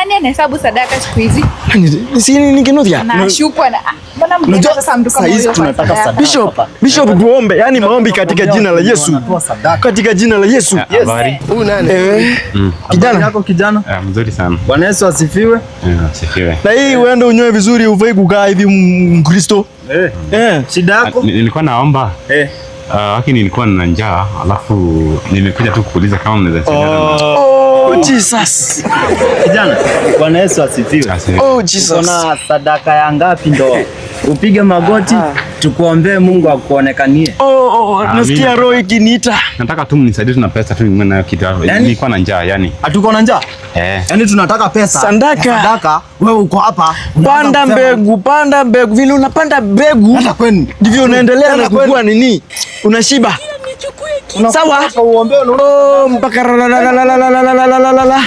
Nani anahesabu sadaka siku hizi? Si ni Kinuthia? Nashukwa na mbona mkienda Unajua, sasa mtu kama saa hizi huyo kwa tunataka sadaka? sadaka. Bishop, Bishop, tuombe. Yaani maombi katika jina la Yesu. Wanatoa sadaka. Katika jina la Yesu. Habari. Eh, kijana. Yako kijana. Mzuri sana. Bwana Yesu asifiwe. Asifiwe. Na hii uende unyoe vizuri, ufai kukaa hivi Mkristo. Eh. Eh. Shida yako? Nilikuwa naomba Eh. Lakini nilikuwa na njaa, alafu nimekuja tu kuuliza kama mnaweza nisaidia na Oh, Jesus. Kijana, Bwana Yesu asifiwe. Asifiwe. Oh, Jesus. Kuna sadaka ya ngapi ndo upige magoti tukuombee Mungu akuonekanie? Oh, nasikia roho ikiniita. Nataka tu mnisaidie tu na pesa tu ninunue nayo kitu. Yani- Nilikuwa na njaa yani. Hatuko na njaa? Eh. Yaani tunataka pesa. Sadaka. Sadaka. Wewe uko hapa. Unaanza Panda kusema- mbegu, panda mbegu. Vile unapanda mbegu Hata kwenu. ndivyo unaendelea na Hata kwenu. kukua nini? Unashiba. Sawa? Unakuja uombewe na Oh, mpaka la la la la la la la la la la la.